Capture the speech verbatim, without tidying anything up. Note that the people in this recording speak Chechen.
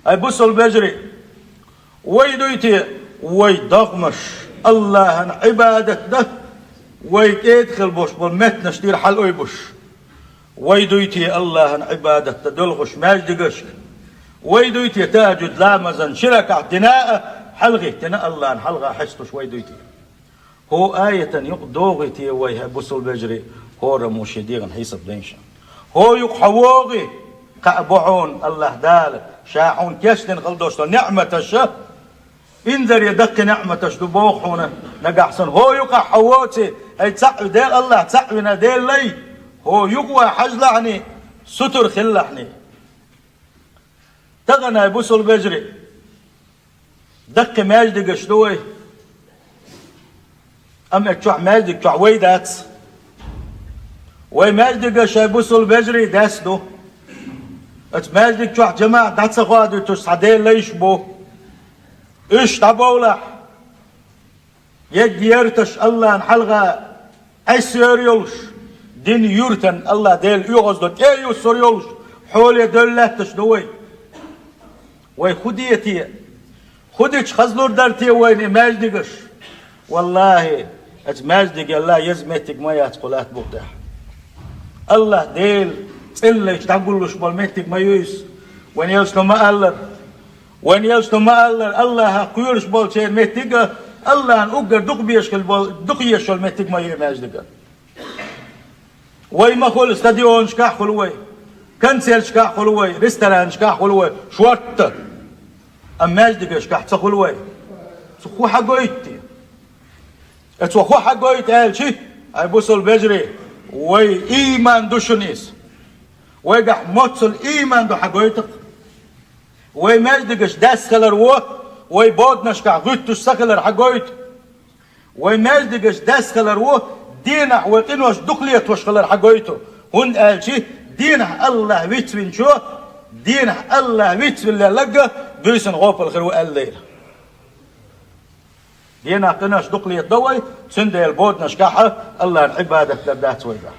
Ай бусалба вежарий, вай дуй те вай догӀмаш Аллахьан Ӏибадат дан, вай кӀеда хила болуш болу меттанаш тӀера хьалаойбуш? Вай дуй те Аллахьан Ӏибадат дан доьлхуш маьждигашка? Вай дуй те тахӀажжуд ламазан ши ракаӀат дина а, хьалагӀиттина Аллахьан хьалха хьестуш вай дуй те? ХӀо аятан юкъа догӀий те вай, хӀай бусалба вежарий, хӀораммо шен дегӀан хьесап дайна? ХӀо юкъа хьо вогӀий, кхаъ бу хьуна Аллахь Дала Ша хьуна кечдина хила долуш долу неӀматаша, инзаре даккхий неӀматаш ду боху хьуна нагахь санна. ХӀо юкъахь хьо воций, хӀай цхьаъ ви Дела, Аллахь цхьаъ вина Дела лай, хӀо юкъа ван хьажалахьний, сутара хилалахьний. Тахана, ай бусалба вежарий, даккхий маьждигаш ду вай, амма оцу чохь, маьждиг чохь вай дац. Вай маьждигаш, ай бусалба вежарий, даьсса ду. Оцу маьждиг чохь жамаӀат дӀа ца хоадуьйтуш цхьа Делан лайш бу. Уьш дӀабовлахь, ерриг ярташ Аллахьан хьалха Ӏеса йора йолуш, динан юьртан Аллахь Делан оьгӀаздо тӀе а юссур йолуш, хьоле девлла лаьтташ ду вай. Вай хӀун де те? ХӀун дича хазлур дара те вайна и маьждигаш? Валлахьи, оцу маьждигал еза меттиг ма яц кху лаьтта букъ тӀехь. Аллахь Делан цӀе лайча дӀагуллуш болу меттиг ма ю иза. Вайн элчано ма аллара, вайн элчано ма аллара, Аллахьах кхоьруш болчеран меттиг а, Аллахьан уггар дукха безаш хила бол-, дукха езаш йолу меттиг ма ю и маьждиг а. Вай ма хуьлу стадионашкахь хуьлу вай, концерташкахь хуьлу вай, ресторанашкахь хуьлу вай, шортта. Амма маьждигашкахь ца хуьлу вай. Цо хӀун хьагойту те? Э, цо хӀун хьагойту аьлчи, ай бусалба вежарий, вай ийман ду шуна иза. Вайгахь моццул ийман ду хьагойту-кх. Вай маьждигаш даьсса хилар ву, вай боданашкахь гӀуьттуш ца хилар хьагойту. Вай маьждигаш даьсса хилар ву, дийнахь вай къинош дукха летош хилар хьагойту, хӀунда аьлча дийнахь Аллахь вицвинчо, дийнахь Аллахь вицвилле лаг а буьйсанна гӀопал хир ву аьлла лайра. Дийнахь къинош дукха летадо вай, цундела боданашкахь а Аллахьан Ӏибадат дар дац вайгахь.